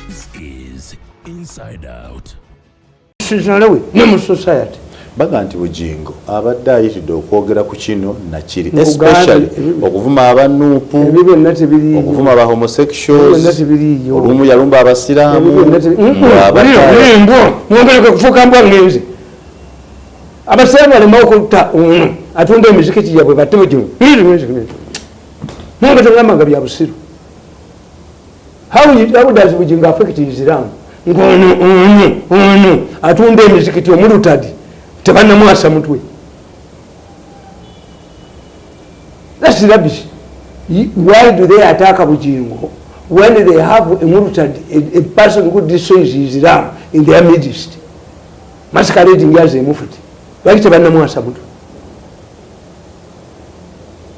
This is Inside Out. Sizalewe ne mu society. Baga nti Bugingo abadde ayitidde okwogera ku kino nakiri, especially okuvuma aba NUP, Ebyo byonna tebiriiyo. okuvuma aba homosexuals. Byonna tebiriiyo. Olumu yalumba abasiraamu. Mbwa mwongereka kufuuka mbwa ngenzi. Abasiraamu baleme okutta ono atunda emizikiti gyabwe, batte Bugingo. Munga togamba nga bya busiru. How does Bugingo affect Islam? Ngono ono ono atunda emizikiti, omulutadi, tebannamwasa mutwe. That's rubbish. Why do they attack Bugingo when they have a murtad, a person who destroys Islam in their midst, masquerading as a mufti? Lwaki tebannamwasa mutwe?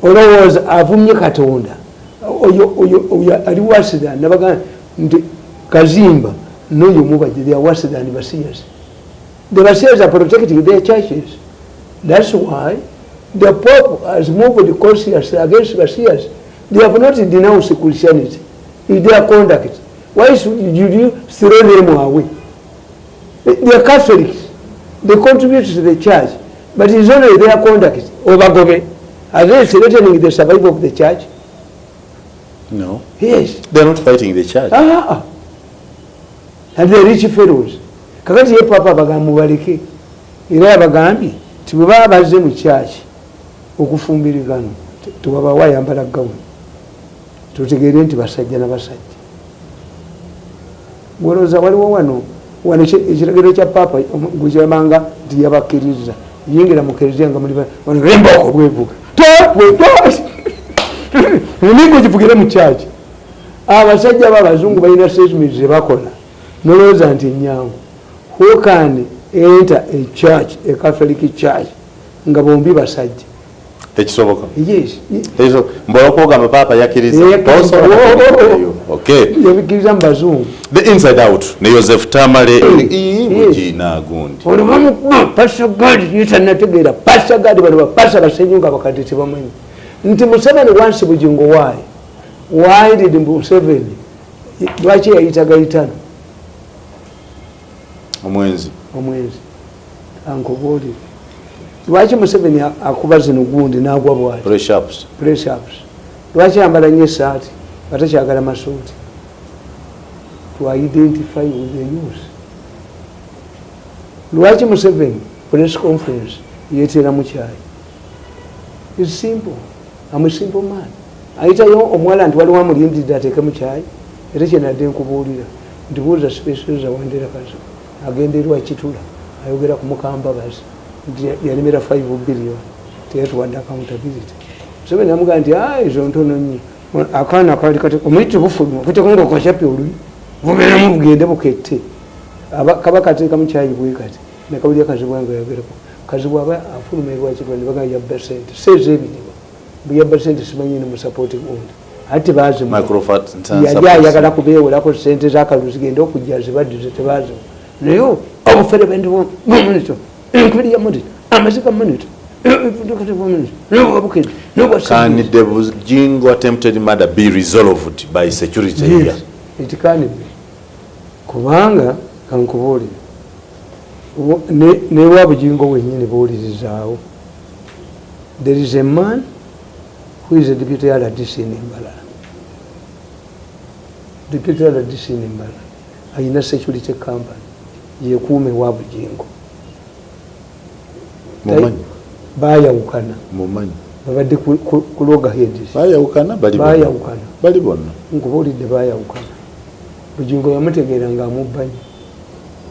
Olowooza avumye Katonda? Oyo ali worse than, nabagamba nti Kazimba noyo Mubajje, they are worse than Basiyas. The Basiyas are protecting their churches. That's why the Pope has moved cautiously against Basiyas. They have not denounced Christianity in their conduct. Why should you throw them away? They are Catholics. They contribute to the church, but it's only their conduct. Obagobe, are they threatening the survival of the church? No. Yes. They're not fighting the church. Ah, and the rich fellows. Kakati ye Papa bagamba mubaleke, era yabagambye ti bwe baba bazze mu church okufumbirigano, tewabawo ayambala gawuni, tutegeere nti basajja na basajja. Gwolowooza waliwo wano ekiragiro kya Papa gwekyabanga nti yabakkiriza yingira mu kereziya nga muli wano, emboko bwevuga emigo givugire mu church. Abasajja b'abazungu balina statement zebakola, nolowooza nti nyangu. Who can enter a church, a Catholic church, nga bombi basajja? Tekisoboka. Yes. Tekisoboka. Mbola okwogamba Papa yakkiriza. Yakkiriza. Tosobola Oh. Okay. Yabikkiriza mu bazungu. The Inside Out ne Joseph Tamale. Yes. Bugina gundi. Olwo bamukuba Pastor Gad, yetanategeera Pastor Gad. Bano bapasa basenyu nga bakadde tebamanyi nti Museveni wansi Bugingo. Why did Museveni, lwaki yayita Gayitano Omwenzi. Omwenzi? Ankubuulire, lwaki Museveni akuba zino gundi n'agwa bwati? Press ups. Press ups. Lwaki ayambala nnyo esaati nga takyagala masuuti? To identify with the youth. Lwaki Museveni press conference yeeteramu kyayi? Is simple. Am a simple man. Ayitayo omuwala nti waliwo amulindiridde ateekemu kyayi. Era kyenadde nkubuulira nti buuza Specioza Wandira Kazi, agenda erwa Kitula, ayogera ku Mukambabazi nti yalemera 5 billion, teyatuwadde accountability. Museveni namugamba nti, "Ah, ezo ntono nnyo." Akaana kali kati omuyiti bufuluma kuteeka nga okacapi oluyi bubeeramu bugende bukette. Kaba kateekamu kyayi bwe kati nakawulira Kazibwa nga yagerako. Kazibwa aba afuluma erwakitwa ne bagamba yabba sente seeza ebidiba bwe yabba sente, simanyi ne musapoti gundi ate tebazimuwa. Microfinance. Yali ayagala kubeewolako sente z'akalulu zigende okujja zibaddize, tebazimu. Naye obufere bwendimunito, enkubiri ya Monitor, amaziga Monitor. Can the Bujingo attempted murder be resolved by security here? Yes, it can be. Kubanga kankubuulire, newa Bugingo wenyini buwulirizaawo, there is a man who is a deputy RDC in Mbarara. Deputy RDC in Mbarara ayina security company yekuuma ewa Bugingo. Mumanyi. Bayawukana. Mumanyi. Babadde ku loggerheads. Bayawukana bali bonna. Bayawukana. Bali bonna. Nkubuulidde, bayawukana. Bugingo yamutegeera ng'amubbanyi.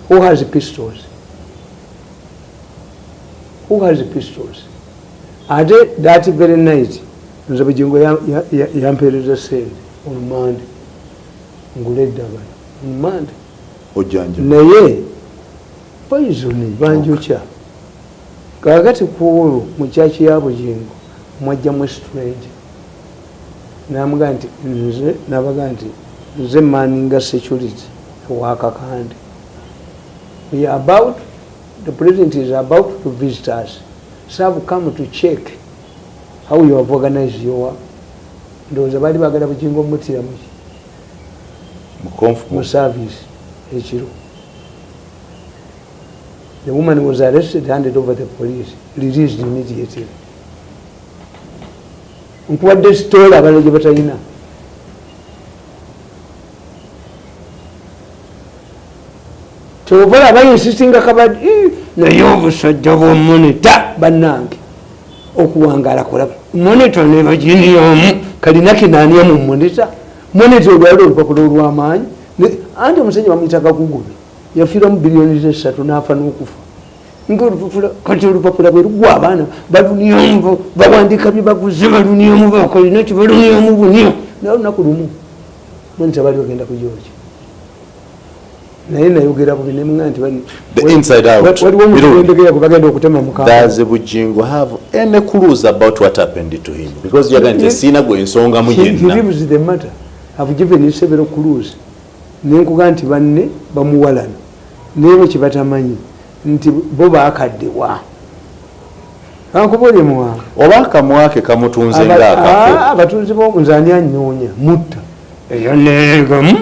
Who has pistols? Who has pistols? Ate that very night nze Bugingo yampeereza sente olumande ngula eddagala olumande. Ojjanja. Naye poison banjokya. Kakati ku olwo mu kyaki ya Bugingo Mwajjamu strange namugaa nti nze, nabaga nti nze manninga security ewakakande. We are about, the president is about to visit us, so I've come to check how you have organized your. Ndowooza baali bagala Bugingo omutira muki mu service ekiro. The woman was arrested, handed over the police, released immediately. Nkuwadde story abalala gye batalina. Kyova olaba insisinga kabadi naye obusajja bwa Monitor bannange okuwangaala kulaba Monitor ne baginiomu kalina kinaniya mu Monitor. Monitor olwali olupapula olw'amaanyi, anti omusajja bamuyita Kakugubi, yafiiramu biliyoni 3 n'afa n'okufa ngaolupapula. Kati olupapula bwe lugwa abaana baluniomu, bawandiika bye baguze, baluniomu, bakolina ki, baluniomu bunio. Naye olunaku lumu Monitor bali bagenda kujoki, naye nayogera bubi nemuga nti The Inside Out. waliwo omugendegeya gwe bagenda okutema mukama. Does Bujingo have any clues about what happened to him? Because yagambye nti siina gwe nsongamu He yenna. leaves the matter. I've given you several clues. Nenkuga nti banne bamuwalana, naye bwe kibatamanyi nti bo bakaddewa. Kankubulye muwanga. Oba akamwa ke kamutunze ng'akako. Abatunzi bo, nze ani anyoonya mutta eyaneegamu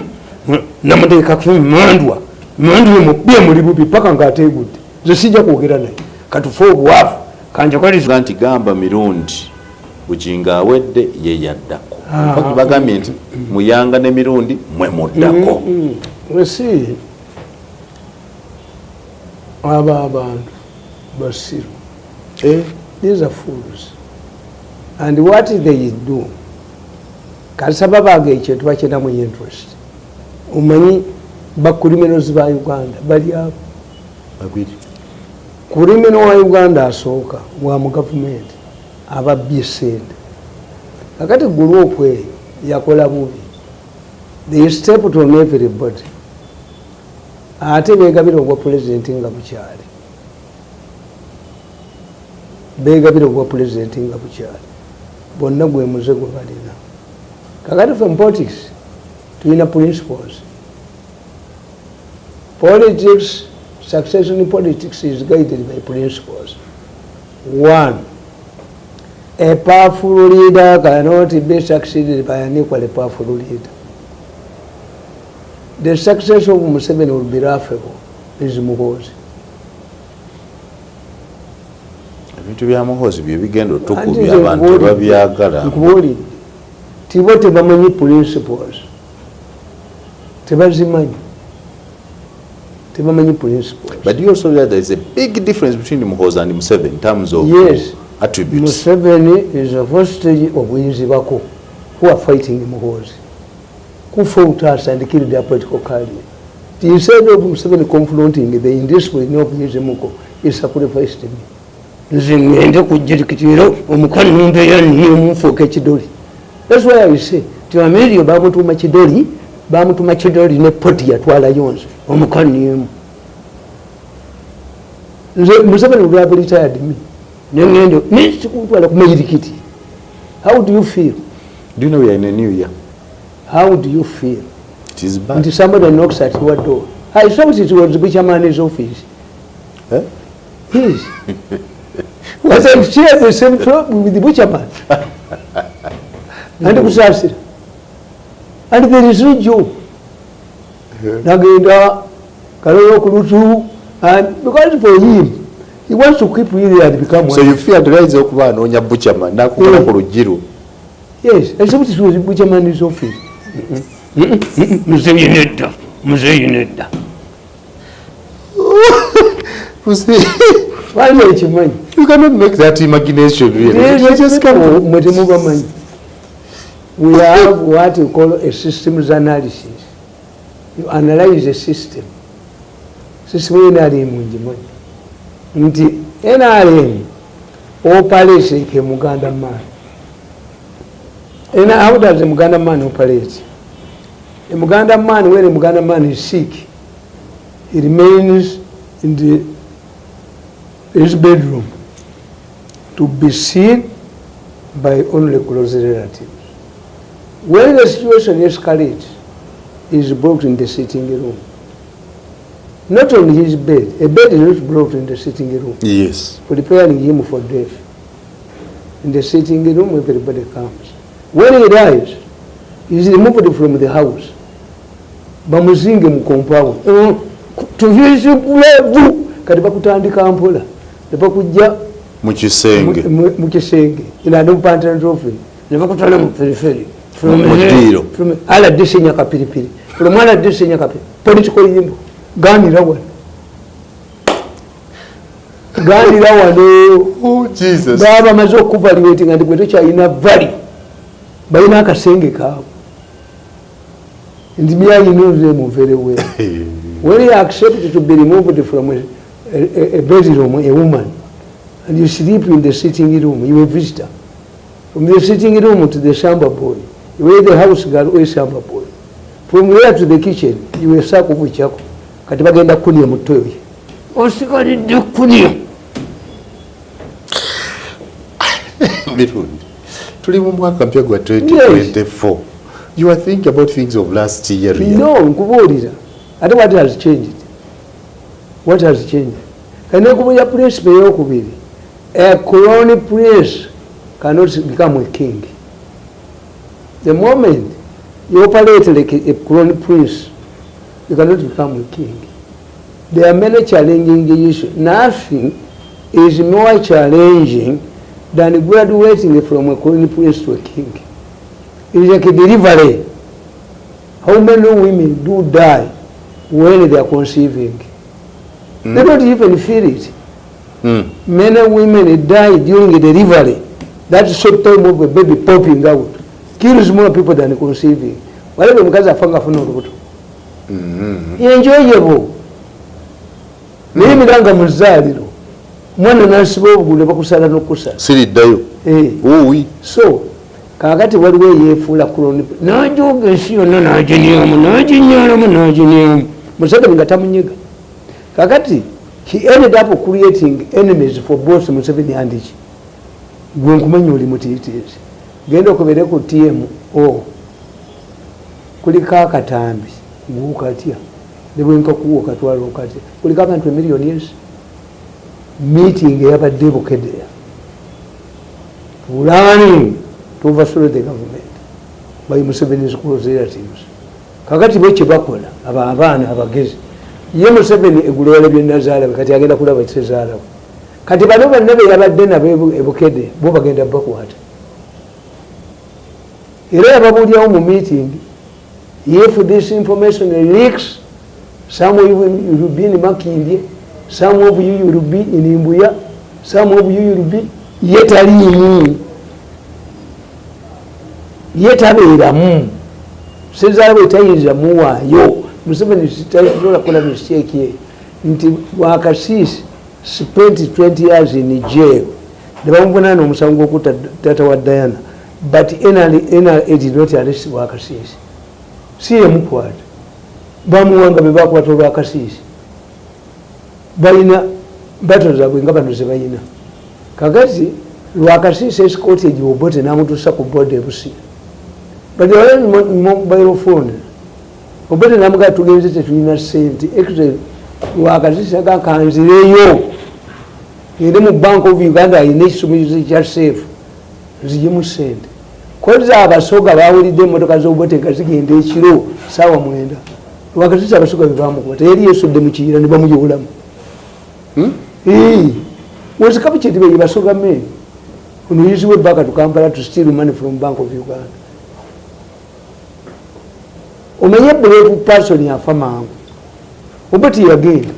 namuteekako emandwa, mandwa emubye muli bubi paka ng'ateegudde. Nze sijja kwogera naye, katufe obwavu kanjakaliza. Ga nti gamba Mirundi Bujingo awedde, ye yaddako. In fact, bagambye nti Muyanga ne Mirundi mwe muddako. Wesi abo abantu basiru. These are fools, and what they do, kasaba baga ekintu bakinamu interest. Omanyi bacriminals ba Uganda bali abo Babiri. Criminal wa Uganda asooka wa mu gavumenti ababbye sente. Kakati group eyo yakola bubi, they stepped on everybody, ate begabira obwa pulezidenti nga bukyali, begabira obwa pulezidenti nga bukyali bonna. Gwe muze gwe balina. Kakati fe mu politics tulina principles. Politics, succession in politics is guided by principles. One, a powerful leader cannot be succeeded by an equally powerful leader. The success of Museveni will be laughable is Muhoozi. Ebintu bya Muhoozi bye bigenda Anti otukubya nze abantu tebabyagala. Nkubuulidde tibo tebamanyi principles, tebazimanyi, tebamanyi principles. But you also realize there is a big difference between Muhoozi and Museveni in terms of Yes. attributes. Museveni is a hostage of Buyinzibako who are fighting Muhoozi, who fought us and killed their political career. Instead of Museveni confronting the indiscipline of Yizimuko, he sacrificed me. Nze ngende kujjirikitiro omukanumbe yanniyo ekidoli. That's why I say ti Amelio bamutuuma kidoli, bamutuma kidoli ne poti yatwalayo nze omukanniemu. Nze Museveni would have retired me, nengendo nesikutwala ku mayirikiti. How do you feel? Do you know we are in a new year? How do you feel? It is bad. Nti somebody knocks at your door. I thought it was Buchaman's office. Eh? Yes, but I share the same floor with the Buchaman and Kusasira, and there is no joke. Nagenda Kalolo Kulutu, and because for him, he wants to keep you there and become So one. you fear ayinza okuba anoonya Buchaman n'akukola ku luggi lwo. Yes, except it was Buchaman's office. Muzeeyi nedda, muzeeyi nedda. Wali ekimanyi. You cannot make that imagination really. You just can't. Mwe temubamanyi. We have what you call a systems analysis. You analyze a system. System ye NRM ngimanyi nti NRM operates like a Muganda man. And how does a Muganda man operate? A Muganda man, when a Muganda man is sick, he remains in his bedroom to be seen. by only close relatives. When the situation escalates, he is brought in the sitting room. Not on his bed. A bed is not brought in the sitting room. Yes. Preparing him for death. In the sitting room, everybody comes. When he dies, he is removed from the house. Bamuzinge mu compound. To his grave. Kati bakutandika mpola. Ne bakujja mu kisenge. Mu kisenge. Ina no pantan trophy. Ne bakutwala mu periphery. From Mudiro. From ala disinya kapiripiri. From ala disinya kapiripiri. Political yimbo. Ganira wano. Ganira wano. Oh Jesus. Baba maze okuvaluating and gwe tokyalina value. Balina akasenge kaabwe. And me, I know them very well. When you accept to be removed from a bedroom, a woman, and you sleep in the sitting room, you are a visitor. From the sitting room to the shamba boy, you are the house girl or shamba boy. From there to the kitchen, you are sack of chako. Kati bagenda kunia mutoyi. Osigalidde kunia. Mirundi. Tuli mu mwaka mpya gwa 2024. You are thinking about things of last year. No, nkubuulira. Ate what has changed? What has changed? Kane kubuulira principle ey'okubiri. A crown prince cannot become a king. The moment you operate like a crown prince, you cannot become a king. There are many challenging issues. Nothing is more challenging than graduating from a crown prince to a king. It is like a delivery. How many women do die when they are conceiving? Mm. They don't even feel it. Mm. Many women die during the delivery. That short time of a baby popping out kills more people than conceiving. Whatever mukazi afanga afuna olubuto. Enjoyable. Naye miranga mu zzaaliro omwana n'asiba obugulu bakusala n'okusala. Siriddayo. Eh. So kakati waliwo eyeefuula crown n'ajooga ensi yonna n'aginyamu n'aginyamu n'aginyamu. Museveni nga tamunyega. Kakati he ended up creating enemies for both Museveni and ki. Gwe nkumanya oli mutiitiizi. Genda okubere ku TMO kuliko akatambi gw'okatya ne bwe nkakuwa okatwala okatya kuliko abantu emiliyoni ensi. Meeting eyabadde Bukedea planning to overthrow the government by Museveni's close relatives. Kakati bo kye bakola abo abaana abagezi ye Museveni eggulo yalabye nazaala we kati agenda kulaba kisezaala we. Kati bano bonna be yabadde nabo e Bukedea bo bagenda bakwata. Era yababuulirawo mu meeting, if this information leaks, some of you will be in Makindye, some of you will be in Mbuya, some of you will be ye taliimu. Ye tabeeramu. Sezaala bwe tayinza muwaayo. Museveni tasobola kukola mistake ye nti Wakasisi spent 20 years in jail. Ne bamuvunaana omusango gw'okutta taata wa Diana. But NRA did not arrest Wakasisi. Si yemukwata. Bamuwanga be bakwata Olwakasisi. Balina battle zaabwe nga bano ze balina. Kakati Lwakasisi escorted Obote n'amutuusa ku border e Busia. But they were on mobile phone. Obote n'amugamba tugenze tetulina ssente. Lwakasisi agamba kanzireyo. Ngende mu Bank of Uganda alina ekisumuluzo kya safe. Nzijemu ssente. Koza abasoga bawulidde emmotoka z'Obote nga zigenda ekiro ssaawa 9. Lwakasisi abasoga be baamukwata. Yali yeesudde mu kiyira ne bamuyewolamu. Was captured by Basoga men who used way back to Kampala to steal money from Bank of Uganda. Omanye brave person yafa mangu. Obote yagenda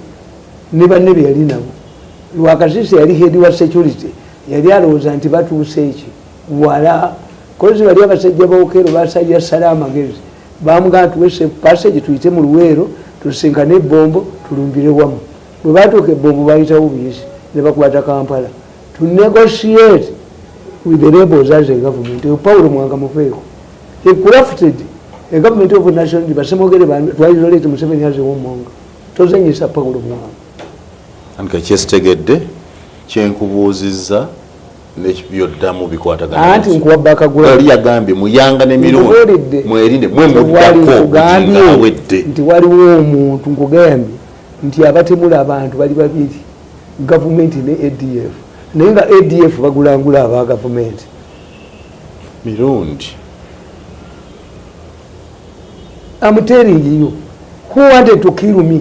ne banne be yali nabo. Lwakasisi yali head wa security yali alowooza nti batuuse eki wala kozi bali abasajja b'Okello basajja sala amagezi bamugamba tuwese passage tuyite mu Luweero tusinkane ebbombo tulumbire wamu. Bwe batuuka ebbombo bayitawo buyisi ne bakwata Kampala to negotiate with the rebels as a government. Paulo Muwanga muveeko. He crafted a government of national unity. Basemogere twa isolate Museveni as a warmonger. Tozanyisa Paulo Muwanga. Andika kyesitegedde kyenkubuuzizza Nebyoddamu bikwatagana. Anti nkuwa bakagula. Oli yagambye Muyanga n'Emirundi mwerinde, mwe muddako, Bugingo awedde. Nti waliwo omuntu, nkugambye nti abatemula abantu bali babiri, gavumenti ne ADF, naye nga ADF bagulangula aba gavumenti. Mirundi. I'm telling you, who wanted to kill me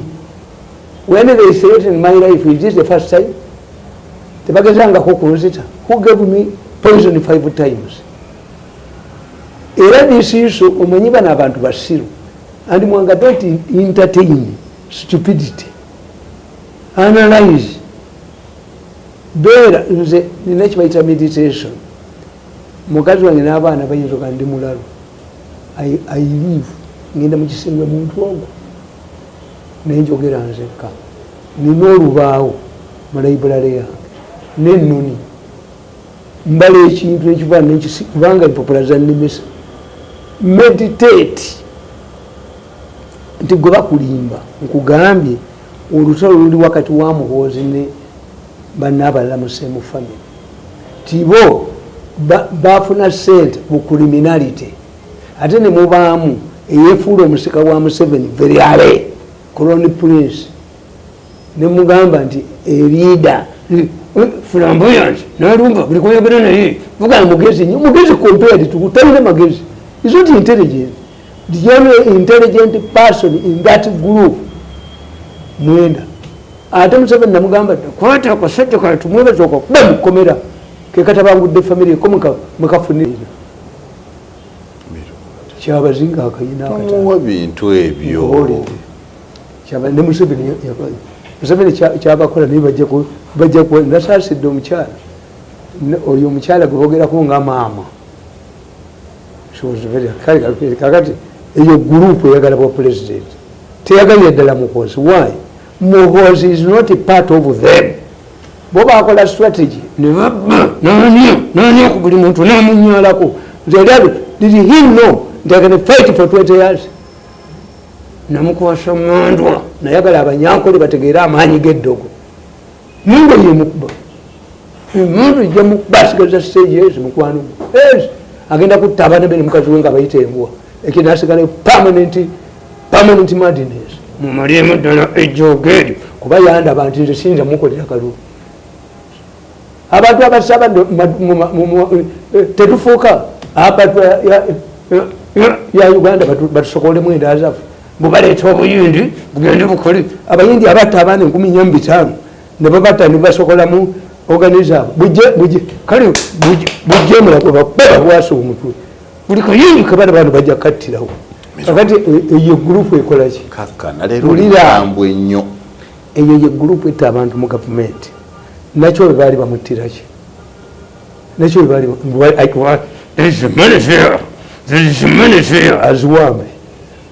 when they threatened my life? Is this the first time? Tebagezangako kunzita. Who gave me poison five times? Era this issue, omanyi bano abantu basiru, and Mwanga, don't entertain stupidity, analyze. Beera nze nina kibayita meditation. Mukazi wange n'abaana bayinza oga ndi mulalu. I live, ngenda mu kisenge muntu ogwo nenjogera nzekka. Nina olubaawo mu library yange nennoni, mbala ekintu ekiva nekisi, kubanga empapula zannemesa. Meditate nti gwe bakulimba. Nkugambye olutalo luli wakati wa Muhoozi ne bannaabalala mu same family. Tibo bafuna sente mu criminality, ate ne mubaamu eyefuula omusika wa Museveni, very crown prince, nemugamba nti eriida flamboyance nalumba buli kweyogera naye vuga mugezi nnyo, mugezi compared to, talina magezi, is not intelligent. The only intelligent person in that group Mwenda. Ate Museveni namugamba, kwata akasajja kale tumwebaza okakuba mukomera kekatabangudde family ko mukafunira Kyabazinga akayina. Tomuwa bintu ebyo. Ne Museveni, Museveni kyabakola naye bajja. Nasaasidde omukyala oyo, omukyala gwe bogerako nga maama. Kakati eyo group eyagala bwa president, teyagalira ddala Muhoozi. Why? Muhoozi is not a part of them. Bo bakola strategy nania ku buli muntu namunyalako. Nze did he know nti I can fight for 20 years? Namukwasa mandwa, nayagala abanyankole bategeere amaanyi g'eddogo. Mungo yemukuba emundu ejja mukuba, asigaza stage ezi mukwano gwe agenda kutta abaana be ne mukazi we nga bayita embwa. Ekyo nasigala permanent madness. Mumaliemu ddala ejjooga eryo, kuba yandaba nti nze siyinza mukolera kalulu. Abantu abasaba tetufuuka abantu ya Uganda batusokolemu enda zaffe, bubaleeta obuyindi bugende bukole. Abayindi abatta abaana 4500 ne babatta ne basokolamu organiza bujje bujje, kale bujje mulako bakuba bwasa omutwe buli kayindi kabana bantu bajja kattirawo. Kakati eyo group ekolaki? Kakkana leero olukambwe nnyo. Eyo ye group etta abantu mu gavumenti. Nakyo bwe baali bamuttiraki, nakyo bwe baali, aziwambe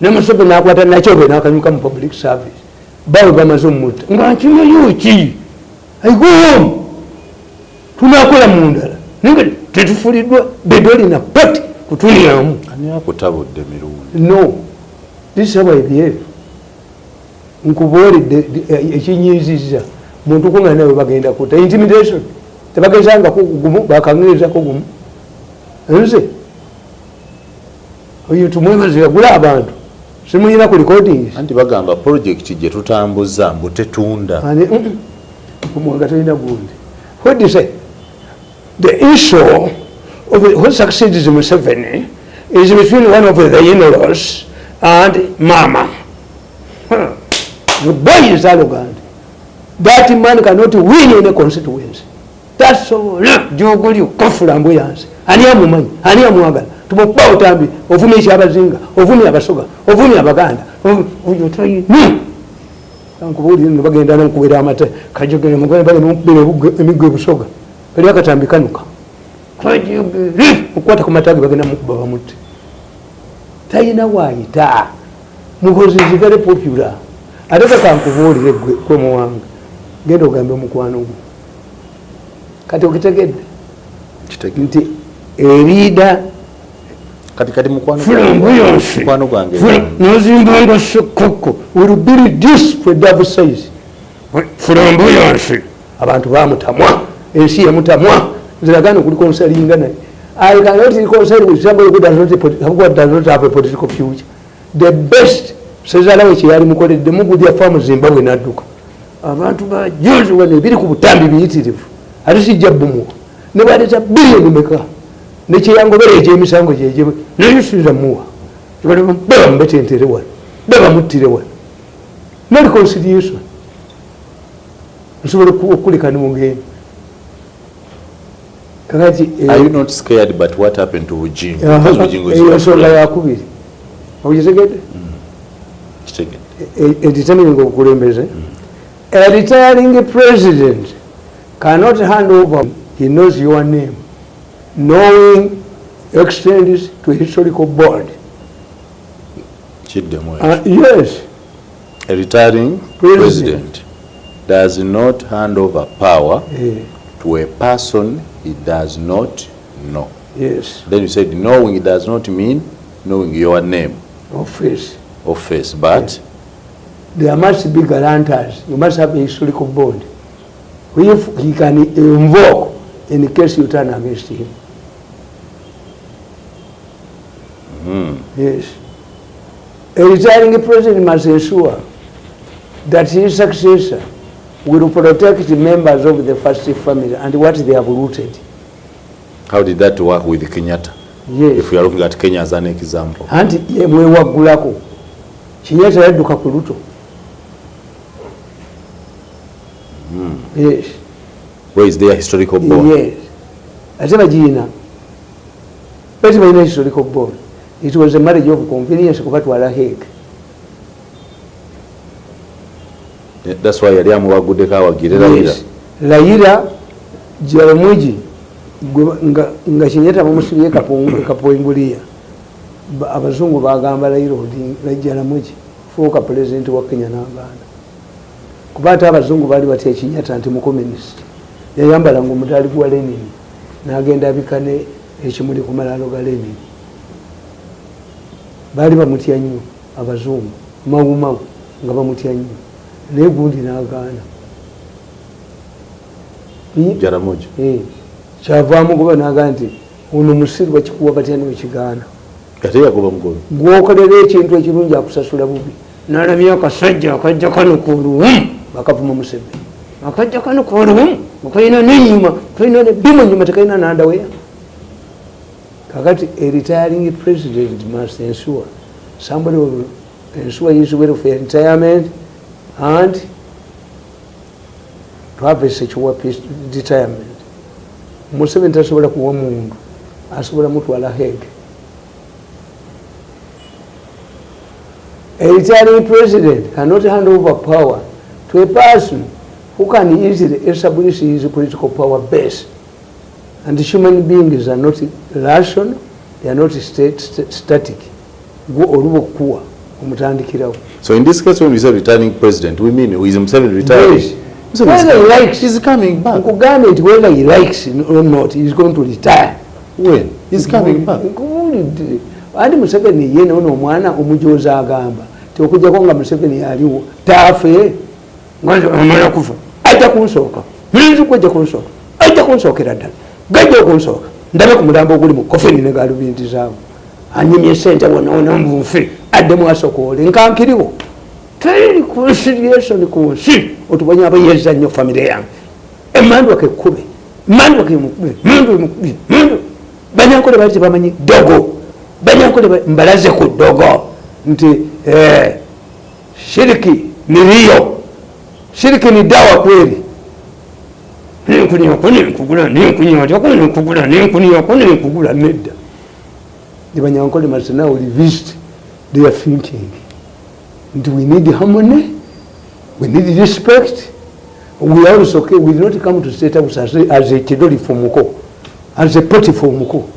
ne Museveni nakwata nakyo bwe nakanyuka mu public service, bawe bamaze omutta nga nkimayo ki. I go home, tunakola mu ndala naye tetufuliddwa bedoli na pati kutulyamu. Ani akutabudde, Mirundi? No, this is how I behave. Nkubuulidde ekinyiizizza muntu kuŋŋana nawe bagenda kutta intimidation, tebagezangako gumu, bakangirizako gumu. Nze oyo tumwebaza yagula abantu, simuyina ku recordings. Anti bagamba project gye tutambuza mbu tetunda. Ani omwanga tolina gundi. What do you say? The issue of who succeeds Museveni is between one of the in-laws and mama. Huh. The boy is arrogant. That man cannot win any constituency. Tasobola gyogoli flamboyance. Ani amumanyi? Ani amwagala? Tumukuba butambi, ovumye Kyabazinga, ovumye Abasoga, ovumye Abaganda. Oyo tayina. Nkubuulire nno bagenda n'okuwera amata kajogere mugole bali mukubira emiggo ebusoga. Kali akatambi kanuka. Kajogere okukwata ku mata ge bagenda mukuba bamutte. Talina waayita. Muhoozi is very popular. Ate kakankubuulire gwe gwe Muwanga. Genda ogambe mukwano gwo. Kati okitegedde nti eriida Kati mukwano flamboyance mukwano gwange nozimbanga sekoko will be reduced to a double size. Flamboyance abantu bamutamwa, ensi yamutamwa. Nze nagaana okureconcilinga naye. I cannot reconcile with somebody who does not have a political future. The best sezala we kyeyali mukoledde mugudya faamu Zimbabwe n'adduka. Abantu bajuzi wano ebiri ku butambi biyitirivu, ate sijja bumuwa ne baleeta biliyoni meka nekyeyangobera ekyemisango gyegyebwe nayusuza muwa bebamubetentere wano, bebamuttire wano. No reconciliation. Nsobola okuleka nimugenda kakati. Are you not scared but what happened to Bujingo? Because Bujingo is Eyo your ensonga friend. yakubiri, ogitegedde? Kitegedde. Determining obukulembeze. A retiring president cannot hand over, he knows your name. Knowing extends to historical board. Kiddemu ekyo. Yes. A retiring president president does not hand over power to a person he does not know. Yes. Then you said knowing does not mean knowing your name office or face, but there must be guarantors. You must have a historical bond if he can invoke in case you turn against him. Yes. A retiring president must ensure that his successor will protect the members of the first family and what they have looted. How did that work with Kenyatta? Yes. If we are looking at Kenya as an example. Anti ye mwewaggulako. Kenyatta yadduka ku Ruto. Yes. Where is their historical bond? Yes. Ate bagiina. Bati balina historical bond. It was a marriage of convenience kubatwala Hague. Yeah, that's why yali amuwaguddeko awagire Raila. Yes. Raila Jaramogi nga Kenyatta bamusibye Kapoingulia. Abazungu bagamba Raila Odinga, Jaramogi fuuka president wa Kenya n'agaana. Kuba ate abazungu baali batya Kenyatta nti mukomunist. Yayambalanga omudaali gwa Lenin n'agenda abika ne ekimuli ku malaalo ga Lenin. Baali bamutya nnyo abazungu, mawumawu nga bamutya nnyo. Naye gundi n'agaana. Jaramogi. Kyavaamu kuba n'agaana nti ono musiru bakikuwa batya n'ekigaana. Ate yagoba mugobe. Gw'okolera ekintu ekirungi akusasula bubi. N'alamya akasajja akajja kano ku luwumu bakavuma Museveni. Akajja kano ku luwumu kalina n'ennyuma, kalina n'ebbimu ennyuma, tekalina n'andaweya. Kakati a retiring president must ensure somebody will ensure his welfare retirement and to have a secure peace retirement. Museveni tasobola kuwa muntu, asobola mutwala Hague. A retiring president cannot hand over power to a person who can easily establish his political power base. And human beings are not rational, they are not static. Gwe oluba okukuwa omutandikirawo. So in this case, when we say returning president, we mean is Museveni retiring? Yes. Museveni is Whether he coming. likes, He's coming back. Nkugambye nti whether he likes or not, he's going to retire. When? He's coming back. Nkubuulidde. Anti Museveni ye noono omwana omujozi agamba nti okuggyako nga Museveni aliwo taafe, nga amala kufa ajja kunsooka, nziku ajja kunsooka, ajja kunsookera ddala, gajja okunsooka ndabe ku mulambo oguli mu kofini ne galubindi zaawo, anyumye sente wonawona nfe addemu asokoole nkankiriwo. Teri reconciliation ku nsi otubanya abayeza nnyo famire yange emandwa kekube mandwa kemukube mandwa emukube mandwa. Banyankole bali tebamanyi ddogo, banyankole mbalaze ku ddogo nti shiriki ni riyo, shiriki ni dawa kweli. Nenkunyako nenkugula, nenkunyako nenkugula, nenkunyako nenkugula nedda. The Banyankole must now revisit their thinking. And we need harmony, we need respect. We are also okay, we did not come to state house as a kidoli for Muko, as a party for Muko.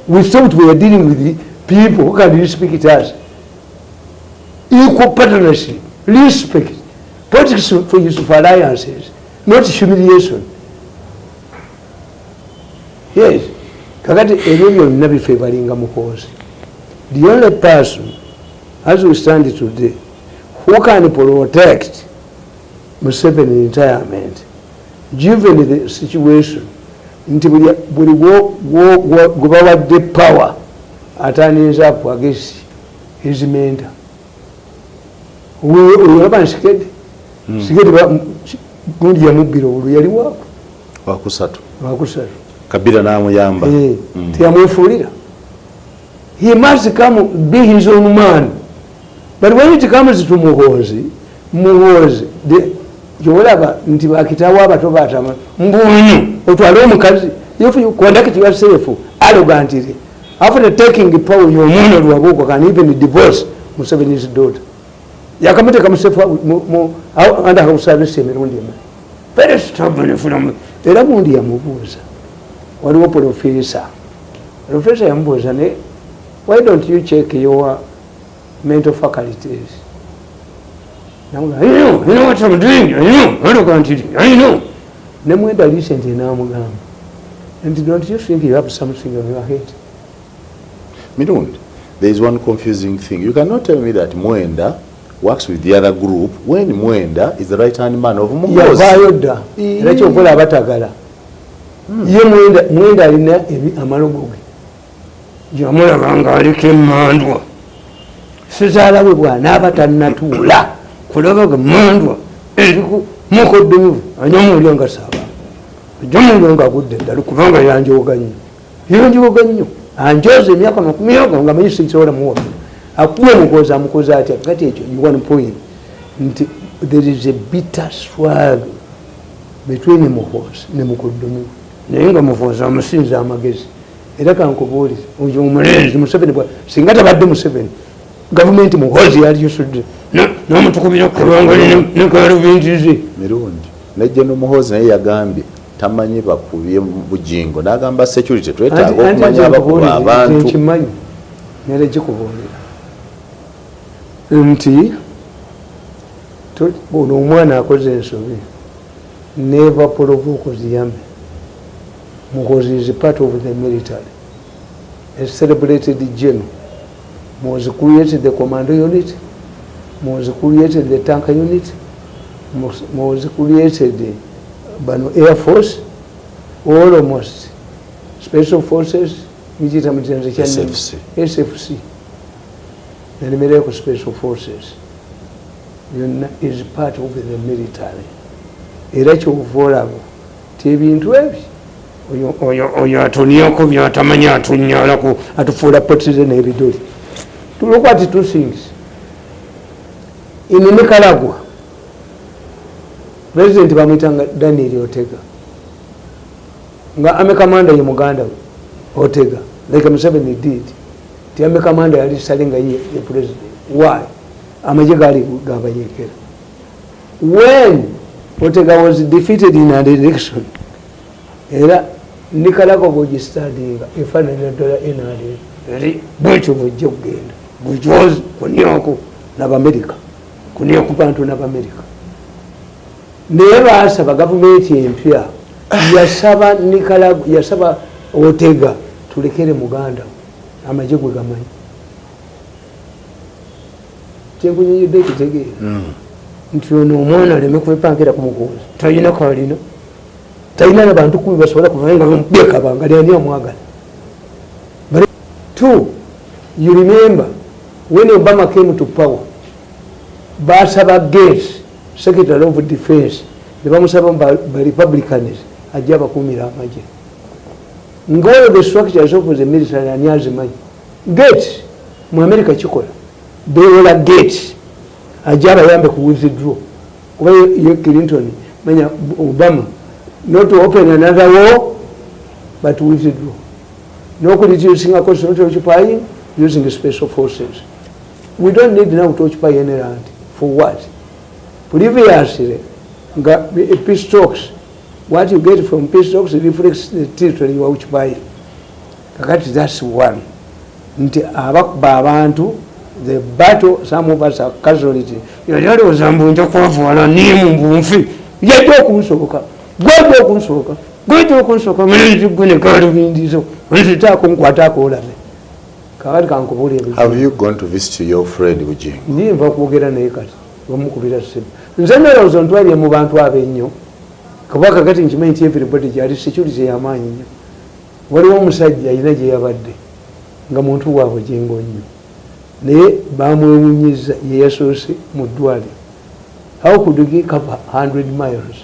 We thought we were dealing with the people who can respect us. Equal partnership, respect, politics for use of alliances, not humiliation. Yes. Kakati ebyo byonna bifevalinga Muhoozi. The only person, as we stand today, who can protect Museveni retirement, given the situation, Nti buli gwe bawadde power aturninga up against his mentor. Olaba Tshisekedi, Tshisekedi gundi yamubbira obulu, yali waako. Wakusatu. Wakusatu. Kabila n'amuyamba. Eh, teyamwefuulira. He must come be his own man, but when it comes to Muhozi, Muhozi kyolaba nti bakitawo abato batama mbunyu otwale omukazi. If you conduct yourself arrogantly after taking power, your omwana Lwabuko can even divorce Museveni's daughter. Yakamuteeka under house arrest emirundi emala. Very stubborn from era gundi yamubuuza, waliwo professor yamubuuza ne, "Why don't you check your mental faculties?" Namugamba, "I know, I know what I'm doing, I know, arrogantly, I know." Nemwenda recently n'amugamba nti, "Don't you think you have something on your head?" Mirundi, there is one confusing thing. You cannot tell me that Mwenda works with the other group when Mwenda is the right hand man of Muhoozi. Yavaayo dda, era kyokola abatagala ye Mwenda alina amalogo ge jamulaba nga aliko emandwa. Sizaala bwe bwanaaba tannatuula kulabaga mandwa eriku mukoddomivu, anyamuulya nga saaba, ajamuulya nga agudde eddala, kubanga yanjoga nnyo, yanjoga nnyo, anjoza emyaka 20 nga manyi sisobola muwabula. Akuba omukozi, amukozi atya? Kati ekyo one point nti there is a bitter struggle between Muhoozi ne mukoddomivu, naye nga Muhoozi amusinza amagezi. Era kankubuulize, oyo omulenzi Museveni singa tabadde Museveni, gavumenti Muhoozi yalisudde n'omutukubira kubanga ne galubindize. Mirundi, ne General Muhoozi naye yagambye tamanyi bakubye Bujingo, n'agamba security twetaaga okumanya abakuba abantu. Nkimanyi, nera gikubuulira nti ono omwana akoze ensobi. Never provoke the army. Muhoozi is part of the military, a celebrated general. Muhoozi created the commando unit, Muhoozi created the tank unit, Muhoozi created bano air force, almost special forces mugiyita mutenze. SFC. SFC nalemereko. Special forces yonna is part of the military. Era kyova olaba ti ebintu ebyo oyo atonyako byatamanyi, atonyalako, atufuula potize n'ebidoli. Look at two things in Nicaragua. President bamwitanga Daniel Ortega, nga army commander ye muganda we Ortega, like Museveni did. Ti army commander yali salinga ye president. Why? Amagye gaali gabayekera. When Ortega was defeated in an election, era Nicaragua bwogistandinga efaananira ddala NRA, eri bwekyo bwejja okugenda bujozi kunyako nabamerika, kunyaku bantu n'Abamerika. Naye baasaba gavumenti empya, yasaba Nicaragua, yasaba Ortega, tulekere muganda amagye gwe gamanyi. Kyenkunyonyedde ekitegeera nti ono omwana aleme kwepankira ku Muhoozi, talina kalina, talina nabantu 10 basobola kuvayo nga bamubekabanga lyani amwagala. But two, you remember when Obama came to power, basaba Gates, Secretary of Defense, ne bamusaba ba Republicans ajja abakuumira amagye, nga all the structures of the military ani azimanyi? Gates. Mu America kikola bewola Gates ajja abayambe ku withdraw, kuba ye Clinton manya Obama not to open another war but withdraw, nokureducing cost, not occupying, using special forces. We don't need now to occupy any land. For what? Previously nga peace talks, what you get from peace talks reflects the territory you are occupying. Kakati that's one, nti abakuba abantu, the battle, some of us are casualty. Yali alowooza mbu nja kwavuwala nimu mbunfi yajja okunsooka, gwajja okunsooka, gwajja okunsooka, mulenzi gwe ne galubindizo nzitaako nkwataako olabe. Kakati kankubuulira ebizibu. Have you gone to visit your friend Bujingo? Ndi nva kwogera naye kati, bamukubira simu. Nze nolowooza ntwalire mu bantu ab'ennyo. Kuba kakati nkimanyi nti everybody gyali security yamaanyi nnyo. Waliwo omusajja alina gye yabadde nga muntu waabwe Jengo nnyo, naye bamwewunyiza, ye yasoose mu ddwaliro. How could he cover 100 miles?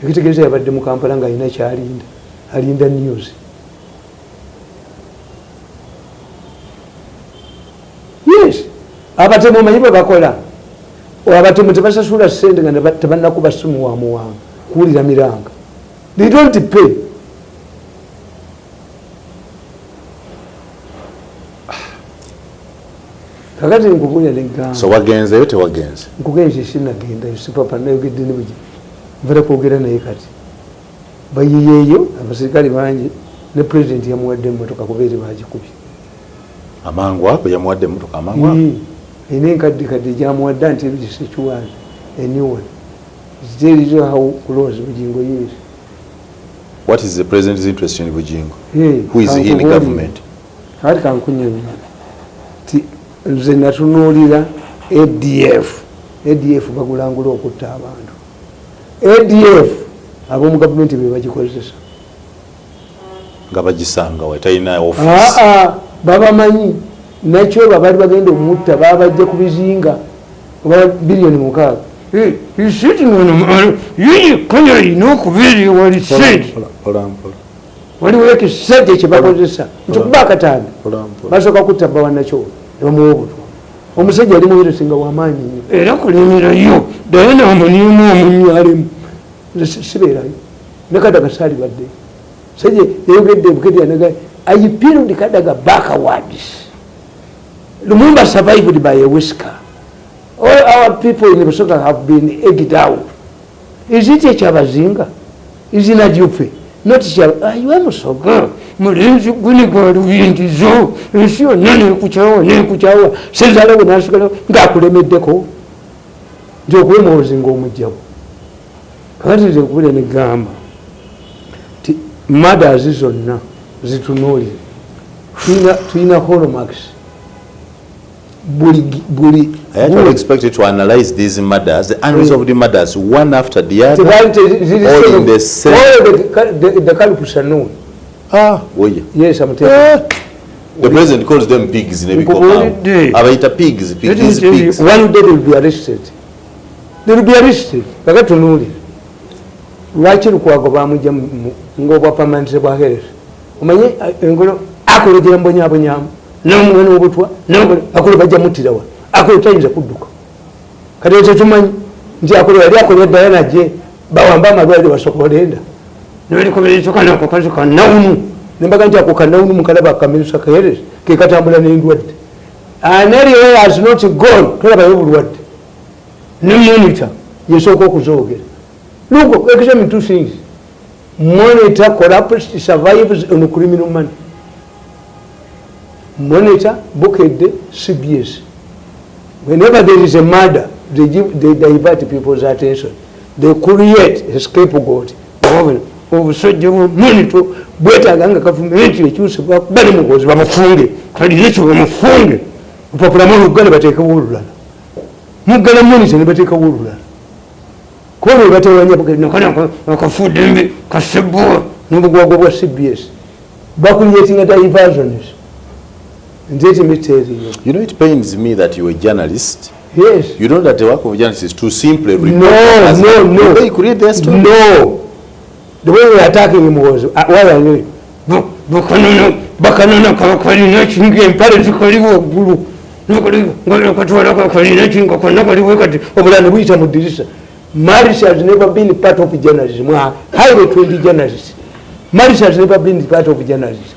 Ekitegeeza yabadde mu Kampala nga alina kyalinda, alinda news. Yes, abatemu omanyi bwe bakola? Abatemu tebasasula sente nga tebannakuba simu wa muwanga kuwulira miranga. They don't pay. Kakati nkubuulira negamba. So wagenzeyo, tewagenze? Nkugenze, sinagendayo, sipapa nayogedde ne bugi nvera kwogera naye. Kati bayiyeeyo abasirikale bangi ne pulezidenti yamuwadde emmotoka kuba eri bagikubye. Amangu ago yamuwadde emmotoka, amangu ago? Erina enkadde kadde gyamuwadde nti secured a new one. It tells you how close Bugingo is. What is the president's interest in Bugingo? Hey, Who is he in government? Kati kankunyonyola ti nze natunuulira ADF. ADF bagulangula okutta abantu. ADF ab'omu gavumenti be bagikozesa. Nga bagisanga we talina office? Aa, babamanyi. Nakyo babaali bagenda omutta, babajja ku bizinga oba 6 biliyoni. Kanya erina okubeera ewali sente. Mpola mpola. Waliwo ekisajja kyebakozesa nti kuba akatambi. Mpola mpola. Basooka kutta bba wanakyo ne bamuwa obutwa. Omusajja ali muheresi nga wamaanyi nnyo era kulimirayo Diana amuniimu omunnyo alimu. Nze sibeerayo ne Kadaga saali badde sajja yayogedde Bukedde yanaga, "I peeled Kadaga backwards. Lumumba survived by a whisker. All our people in Busoga have been egged out. Is it ekyabazinga? Is Najupe not ayiwe Musoga mulenzi guni gwa lubindizo ensi yonna nekukyawa nekukyawa sezaalawe nasigala ngaakulemeddeko nti okuwemuwozi ngaomugjawo." Kakati nze nkubulira negamba ti murders zonna zitunuulire. Tulina hallmarks buli buli. I actually expected to analyze these murders, the unresolved murders, one after the other, all in the same. All the culprits are known. Ah, oye. Yes, I'm telling you. The president calls them pigs in Nkubuulidde. Abayita pigs, Let me pigs, tell you, pigs. one day they will be arrested. They will be arrested. Kaka tunuulire. Lwaki Lukwago bamujja ng'obwa permanent bwa health? Omanye engolo akologera mbonyabonyamu n'omuwe n'obutwa n'okola akolo bajja muttira wa akolo tayinza kudduka. Kati ekyo tumanyi nti akolo yali akolera Diana gye bawambe amalwaliro basooka olenda nebalikoberekyokana ako kazi kanawunu nembaga nti ako kanawunu mukalaba akamirusa kahereza ke katambula n'endwadde. An area has not gone, tolabayo obulwadde ne Monitor yesooka okuzoogera. Look, examine two things. Monitor corrupts, survives on criminal money. Monitor, Bukedde, CBS, whenever there is a murder, they divert people's attention. They create a scapegoat. Obusajja bwa Monitor bwetaaga nga gavumenti ekyuse bali Mugozi bamufunge kalina bamufunge olupapula mulugga ne bateekewo olulala muggala Monitor ne bateekawo olulala kuba bwe batewanya akafudembe kasebowa n'obugwagwa bwa CBS bacreatinga diversions. Nti let me tell you. You know, it pains me that you're a journalist. Yes. You know that the work of journalists is to simply report. No, no, no. They create their story. No. The way we were attacking him was, why are you? Bakanona, bakanona kakalina kinga empale zikali waggulu. Katwala kakalina kinga konna kaliwo kati obulala ne buyita mu ddirisa. Malice has never been part of journalism. Highly trained journalist. Malice has never been part of journalism.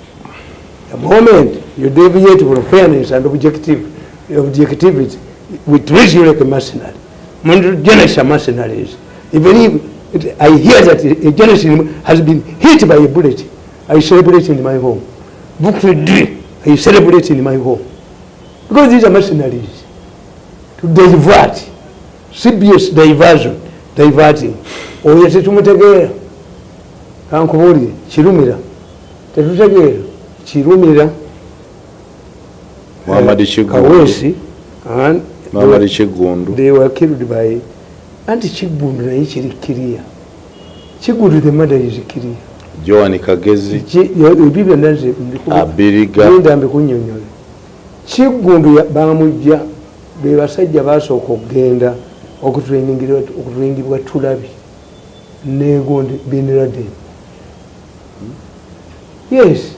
The moment you deviate from fairness and objectivity, we treat you like a mercenary. Journalists are mercenaries. Even if I hear that a journalist has been hit by a bullet, I celebrate in my home. Bukedde, I celebrate in my home. Because these are mercenaries. To divert. CBS diversion, diverting. Oyo tetumutegeera. Kankubuulire, Kirumira. Tetutegeera. Kirumira. Muhammad Kiggundu. Kaweesi. And Muhammad Kiggundu. they were killed by anti Kiggundu naye kiri kiriya. Kigulu, the murder is clear. Joan Kagezi. Ebyo byonna nze Abiriga. Linda mbikunyonyole. Kiggundu bamujja, be basajja basooka okugenda okutrainingibwa Tulabi negundi Bin Laden. Yes,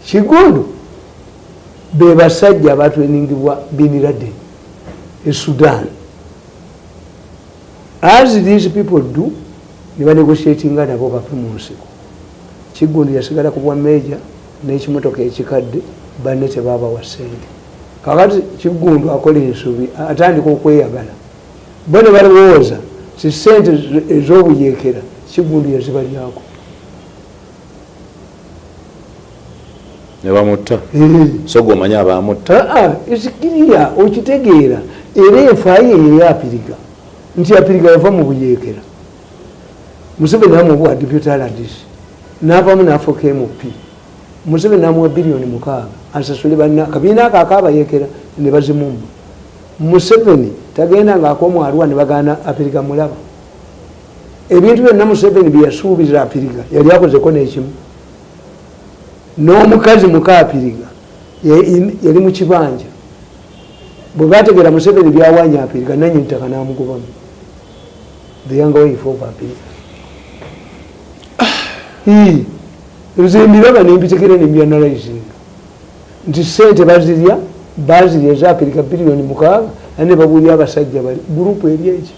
Kiggundu be basajja batrainingibwa Bin Laden e Sudan. As these people do, ne banegotiatinga nabo bave mu nsiko. Kiggundu yasigala ku bwa meja n'ekimotoka ekikadde, banne tebabawa ssente. Kakati Kiggundu akola ensobi, atandika okweyagala. Bo ne balowooza si ssente ez'obuyeekera Kiggundu yazibalyako. Ne bamutta. So gwe omanyi abamutta? Esikiriya okitegeera, era enfaayo eyo eyapiriga nti apiriga yava mu buyeekera. Museveni namuwa deputy RDC, navamu nafuuka MP. Museveni namuwa biliyoni 6 asasule banna kabiina ako akabayekera ne bazimumma. Museveni tagenda ngaako ne bagaana Apiriga mulaba. Ebintu byonna Museveni byeyasuubiza Apiriga yali akozeko n'ekimu. N'omukazi muka Apiriga yali mu kibanja. Bwe bategeera Museveni byawanya Apiriga, nanyini ttaka n'amugobamu, the younger wife of Apiriga. Nze mbiraba nembitegera nembyanalyzinga nti sente bazirya, bazirya ezapirika biliyoni 6, ane babuulya abasajja bali group eri eki.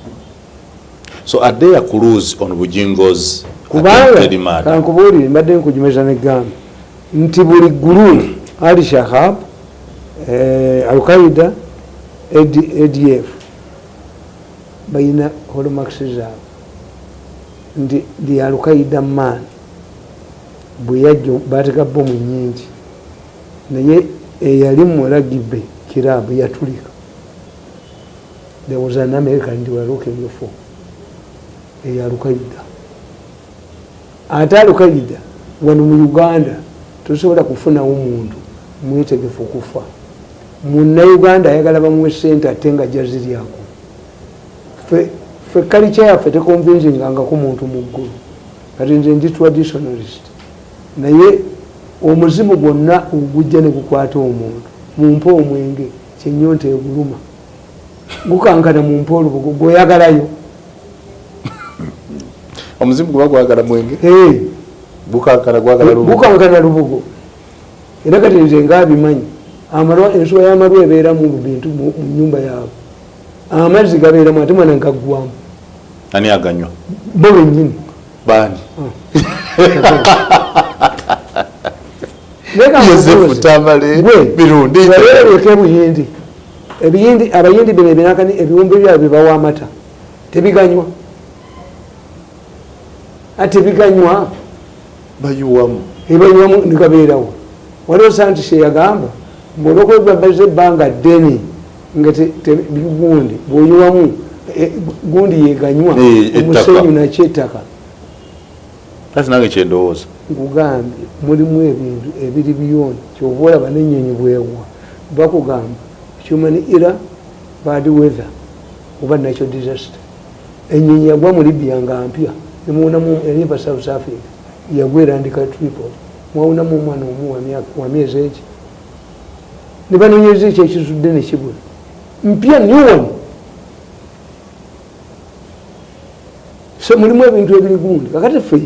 So are there clues on Bujingo's Kubanga attempted murder? Kankubuulire, mbadde nkujumeza negamba nti buli group, Al Shahab, Alqaida, ADF, balina hallmarks zaabwe nti the Alqaida man bwe yajja baateka bomu nyingi, naye eyali mu rugby club yatulika. There was an American they were looking for, eya Alqaida. Ate Alqaida wano mu Uganda tosobola kufunawo muntu mwetegefu okufa. Munnauganda ayagala bamuwe sente ate nga jaziryako. Fe culture yaffe teconvincingangako muntu mu ggulu. Kati nze ndi traditionalist, naye omuzimu gwonna ogujja ne gukwata omuntu, mumpe omwenge kyenyonta eguluma gukankana, mumpe olubugo gweoyagalayo. Omuzimu guba gwagala mwenge? Hey. Gukankana gwagala lubugo? Gukankana lubugo. Era kati nze ngaabimanyi, ensuwa y'amalwa ebeeramu bintu mu nyumba yaabwe, amazzi gabeeramu, ate mwana nkaggwamu. Ani aganywa? Bo bennyini. Baani? Leka Yosefu nkubuuze. Tamale Gwe, Mirundi. wabeereko ebuyindi, ebiyindi, abayindi bino ebinakani, ebiwumbi byabwe bibawa amata tebiganywa, ate tebiganywa. Bayiwamu. Ebanywamu negabeerawo. Waliwo scientist eyagamba mbu olwokuba baze ebbanga ddene nga gundi bwoyiwamu, gundi yeganywa. Eh, ettaka. Omusenyu nakyo ettaka. Kati nange kyendowooza. Nkugambye mulimu ebintu ebiri beyond. Kyova olaba nenyonyi bwegwa bakugamba human error, bad weather oba natural disaster. Enyonyi yagwa mu Libya nga mpya, nemuwonamu, yaliva South Africa, yagwa erandika Tripoli, mwawunamu omwana omu wa myezi egi, ne banonyereza ekyo ekizudde nekibula. Mpya, new one. So mulimu ebintu ebiri gundi. Kakati ffe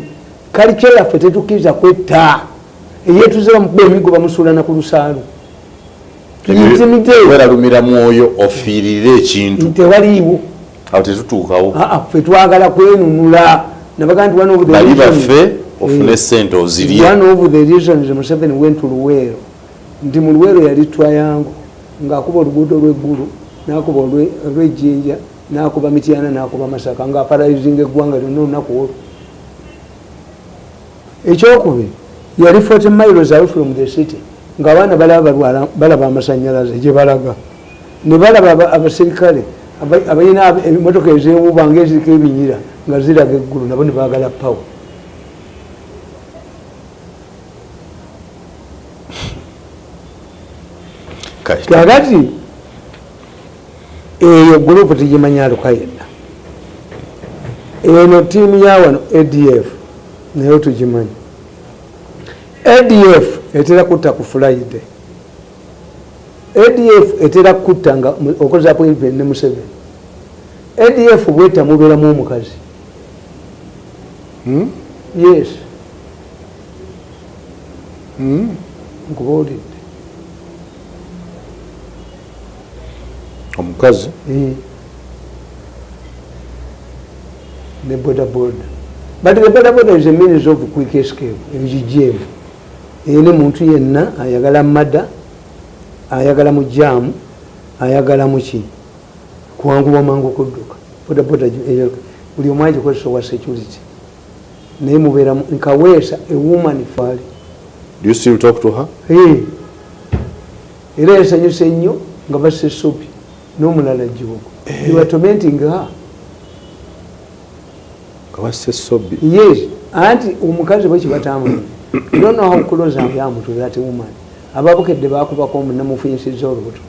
culture yaffe tetukkiriza kwetta. Eyetuze bamukuba emigo, bamusuula na ku lusaalu. Weralumira mwoyo ofiirire ekintu. Tewaliiwo. Awo tetutuukawo. Aa, ffe twagala kwenunula. Nabaga nti one of the Bali baffe ofune sente ozirye. One of the reasons Museveni went to Luweero, nti mu Luweero yali triangle, ng'akuba oluguudo lw'eggulu, n'akuba olw'ejjinja, n'akuba Mityana, n'akuba Masaka, ng'aparalyzinga eggwanga lyonna olunaku olwo. Ekyokubiri, yali 40 miles away from the city, ng'abaana balaba balwala, balaba amasanyalaze gye balaga, ne balaba abaserikale abalina emmotoka ezewuuba ngaeziriko ebinyira nga ziraga eggulu, nabo ne baagala power. Kakati eyo group tegimanya Alqaida. Eno tiimu ya wano ADF naye tugimanyi. ADF etera kutta ku Friday. ADF etera kutta nga okoze appointment ne Museveni. ADF bweta mubeeramu omukazi. Yes. Nkubuulidde. Omukazi? Ne boda boda. But the boda boda is a means of quick escape. Ebijijemu. Ene muntu yenna ayagala mada, ayagala mujamu, ayagala muki. Kwanguwa mangu kudduka. Boda boda buli omu agikozesa wa security. Naye mubeera nkaweesa a woman fali. Do you still talk to her? Hey. Era yasanyuse nnyo nga basse Sobi n'omulala Jjuuko. They were tormenting her. Nga basse Sobi? Yes. Anti omukazi bwe kibatambula. You don't know how close I am to that woman. Ababukedde baakubako namufunyisizza olubuto.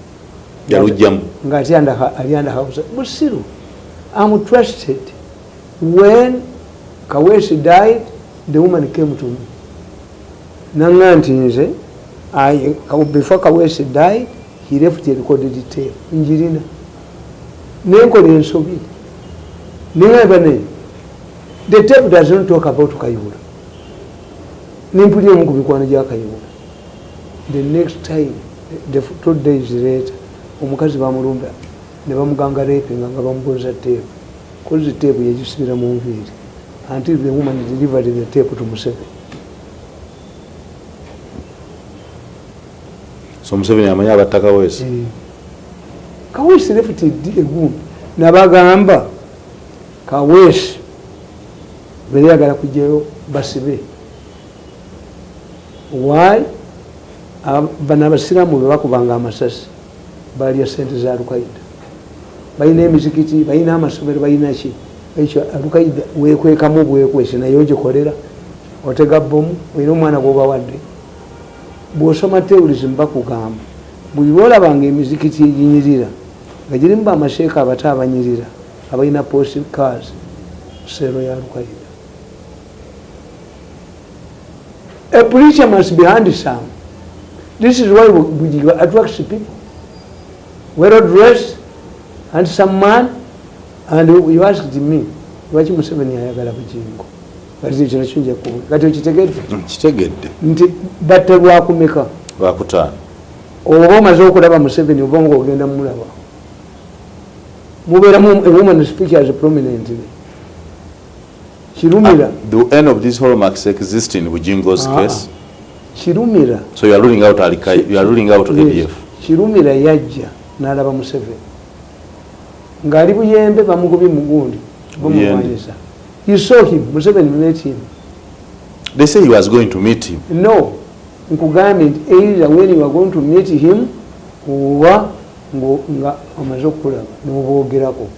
Yalugyamu. Nga ali under house. Busiru. I'm trusted. When Kaweesi died, the woman came to me. Nanga nti nze, before Kaweesi died, he left a recorded tape. Njirina. Nenkola ensobi. Nengamba naye. The tape does not talk about Kayihura. Nimpulira omu ku mikwano gya Kayihura. The next time, the 2 days later, omukazi bamulumba ne bamuganga raping nga bamubuuza tape. Kozi tape yagisibira mu nviiri. Until the woman delivered the tape to Museveni. So Museveni amanyi abatta Kaweesi? Kaweesi left a wound. Nabagamba Kaweesi bwe yagala kujjayo basibe. Why? Bano abasiraamu bwe bakubanga amasasi balya ssente za Al-Qaeda. Balina emizikiti, balina amasomero, balina ki? Ekyo Al-Qaeda weekwekamu bwekwesi naye ogikolera. Otega bbomu, olina omwana gw'obawadde. Bw'osoma terrorism bakugamba buli lw'olabanga emizikiti eginyirira nga girimu bamasheeka abato abanyirira abalina post cars, seero ya Al-Qaeda. A preacher must be handsome. This is why we attract people. Well dressed, handsome man, and you asked me, lwaki Museveni ayagala Bugingo? Kati ekyo nakyo nja kubuuza. Kati okitegedde? Nkitegedde. Nti batta lwakumeka? Lwakutaano. Oba omaze okulaba Museveni oba ng'ogenda mulaba. Mubeeramu a woman speaks prominently. Kirumira. Do any of these hallmarks exist in Bugingo's case? Kirumira. So you are ruling out Al-Qaeda, you are ruling out ADF. Kirumira yajja n'alaba Museveni. Ng'ali Buyembe bamugobye mugundi bamulwanyisa. You saw him, Museveni met him. They say he was going to meet him. No. Nkugambye nti either when you are going to meet him oba nga omaze okukulaba n'obwogerako.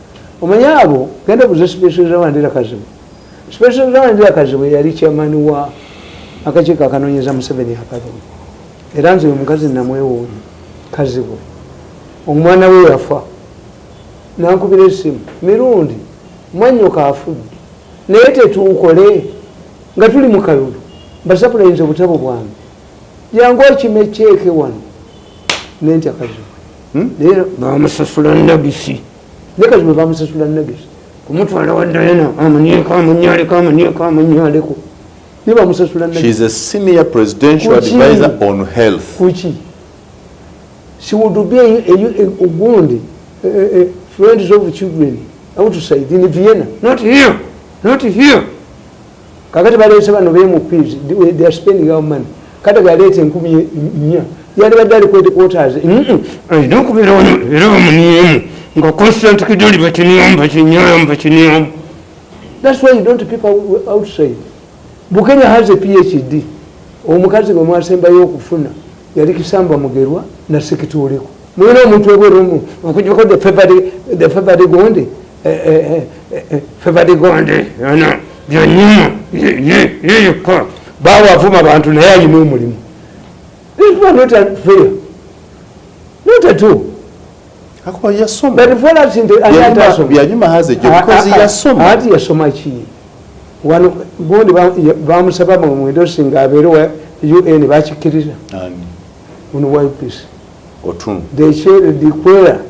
Omanyi abo genda obuuze Special Wandera Kazibwe. Special Wandera Kazibwe yali chairman wa akakiiko akanoonyeza Museveni akalulu. Era nze omukazi namwewuunya Kazibwe. Omwana we yafa. Nankubira essimu, Mirundi mwannyoko afudde naye tetuukole nga tuli mu kalulu mbasapulayinza obutabo bwange jangu okime ceeke wano nentya Kazibwe. Naye bamusasula nagisi. Naye Kazibwe bamusasula nagisi kumutwala wa Diana amunyeko amunyaleko amunyeko amunyaleko naye bamusasula nagisi. She is a senior presidential advisor on health. Kuki? She would be a gundi friends of children outside in Vienna. Not here. Not here. Kakati baleese bano be MPs, they are spending our money. Kati galeeta 4,000. Yali badde ali ku headquarters. Alina okubeera wano era bamuniemu nga constant kidoli bakiniyamu bakiniyamu bakiniyamu. That's why you don't people outside. Bukenya has a PhD. Omukazi gwe mwasembayo okufuna yali Kisamba Mugerwa na Sekituleko. Mulina omuntu ebweru omu okuggyako the favored gonde favored gonde ana byanyuma ye yekka baawa avuma abantu naye alina omulimu. This one not fair. Not at all. Akuba yasoma. But for us nti ani atasoma? Byanyuma has a job because yasoma. Ati yasoma ki? Wano gundi bamusaba mwendo singa abeere wa UN, bakikkiriza. Ani? Ono wa UPC. Otunnu. Dikwera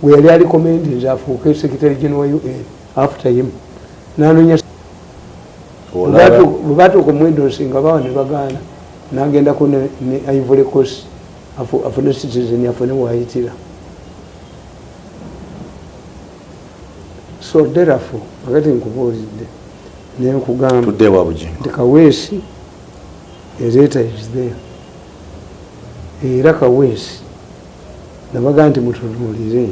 we yali ali recommending afuuke secretary general wa UN after him, nanonya. Olaba. Bwe batuuka omwendo nsinga bawa ne bagaana, nagendako ne Ivory Coast afune citizen, afune wayitira. So therefore, akati nkubuulidde nenkugamba Tudde wa Bugingo. nti Kaweesi, a letter is there. Era Kaweesi nabaga nti mutunuulire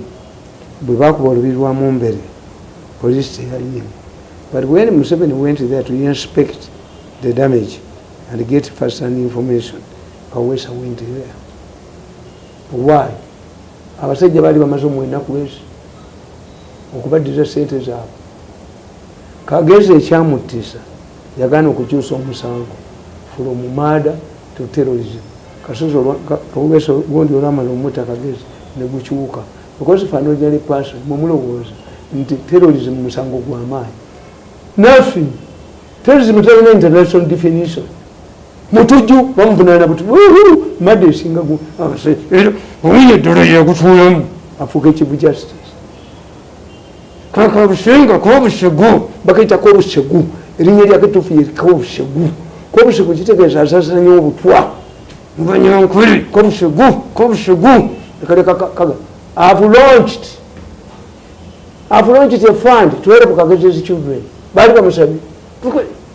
bwe bakuba olubiri lwa Mumbere, poliisi teyaliimu. But when Museveni went there to inspect the damage and get first hand information, Kaweesa went there. Why? Abasajja baali bamaze omwenaku ezi okubaddiza sente zaabwe. Kagezi ekyamuttisa, yagaana okukyusa omusango from murder to terrorism. Kasozi Kaweesa gundi olwamala omutta Kagezi ne gukyuka, because for an ordinary person, mumulowooza nti terrorism musango gw'amaanyi. Nothing. Terrorism terina international definition. Mutujju bamuvunaana buti madde esinga owinye eddala yagutuulamu afuuka chief justice. Kakabusenga kobusegu, bakayita kobusegu. Erinnya lyake ettuufu ye kobusegu. Kobusegu kitegeeza asasanya obutwa mubanyankole. Kobusegu, kobusegu ekaleka kaga. I've launched a fund to help Kagezi's children. Baali bamusabye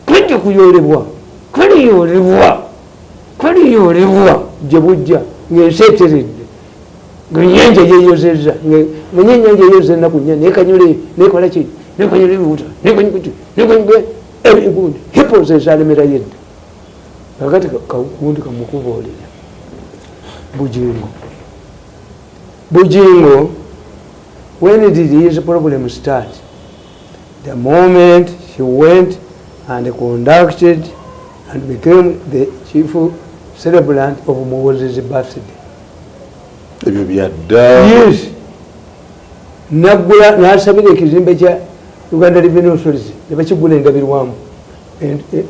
kajja kuyolebwa, kaliyolebwa, kaliyolebwa gye bujja ng'ensi eteredde, ng'ennyanja yeyozezza. Manye ennyanja eyoza ennaku 4, nekanyole nekola ki, nekanyole ebiwuta, nekanyukuti, nekanyugundi, hippos ezalemerayo edda. Kakati gundi kamukubuulira, Bugingo, Bugingo, when did his problem start? The moment he went and conducted and became the chief celebrant of Moses' birthday. Ebyo byadda. Yes, naggula nasabira ekizimbe kya Uganda Revenue Authority ne bakigula endabirwamu.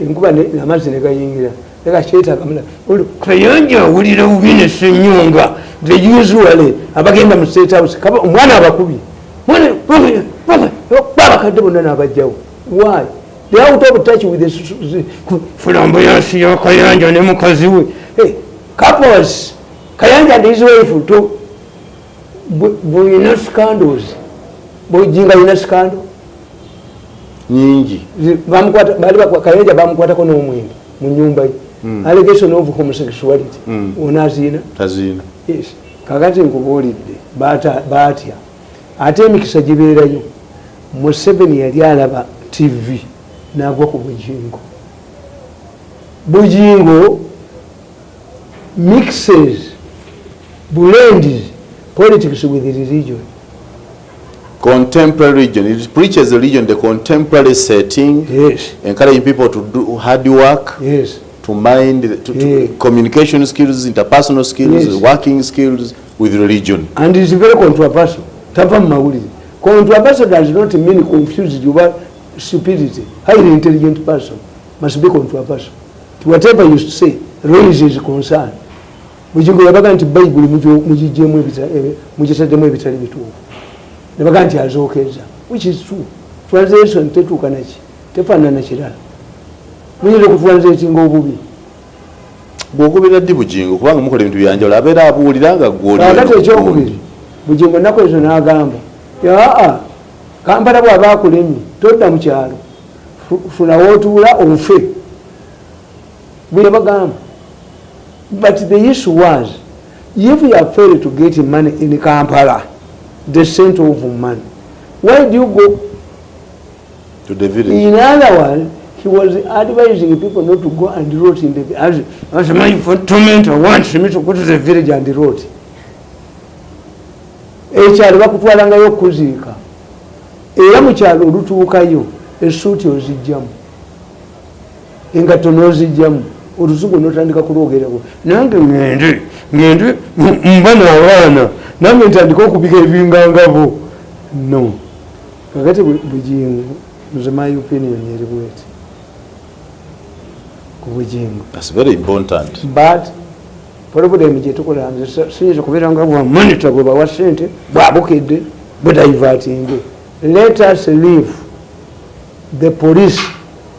Enkuba amazzi ne gayingira leka kyetaaga. Kayanja awulira bubi ne Ssenyonga, the usually abagenda mu State House. Omwana abakubye abakadde bonna n'abajjawo. Why? They out of touch with the flamboyance ya Kayanja ne mukazi we. Hey, couples, Kayanja and his wife to bulina scandals. Bujinga yina scandal nyingi. Bamukwata bali Kayanja bamukwatako n'omwenge mu nyumba ye. Allegation of homosexuality. Onazina? Tazina. Yes. Kakati nkubuulidde, baatya ate emikisa gibeerayo. Museveni yali alaba TV n'agwa ku Bujingo. Bujingo mixes, blends politics with religion. Contemporary religion. It preaches religion, the contemporary setting, encouraging people to do hard work, to mind, to communication skills, interpersonal skills, working skills with religion. And it's very controversial. Tava mu mawulire. Controversial does not mean confused oba stupidity. Highly intelligent person must be controversial. Whatever you say raises concern. Bugingo yabaga nti Bayibuli mugigyemu mugitaddemu ebitali bituufu, nebaga nti azookeza, which is true. Translation tetuuka naki, tefaanana kirala. Muyinza okutranslatinga obubi. Bw'okubira ddi Bugingo? Kubanga mukola ebintu byanjawulo, abeera abuulira nga gw'oli. Kakati ekyokubiri, Bugingo ennaku ezo n'agamba, aa, Kampala bw'aba akulemye, todda mu kyalo. Funa wootuula ofe, bwe yabagamba. But the issue was, if you are failed to get money in Kampala, the center of money, why do you go to the village? In other words, he was advising people not to go and rot in the as my tormentor wants me to go to the village and rot. Ekyalo bakutwalangayo okuziika, era mu kyalo olutuukayo esuuti ozijjamu, engatto n'ozijjamu, oluzungu notandika kulwogerako. Nange ŋŋende, ŋŋende mba n'abaana. Nange ntandika okubika ebingangabo. No. Kakati Bujingo, nze my opinion eri bweti ku Bujingo. That's very important. But problem gyetukola, nze siyinza kubeera nga bwa Monitor bwe bawa sente bwabukedde budivertinge. Let us leave the police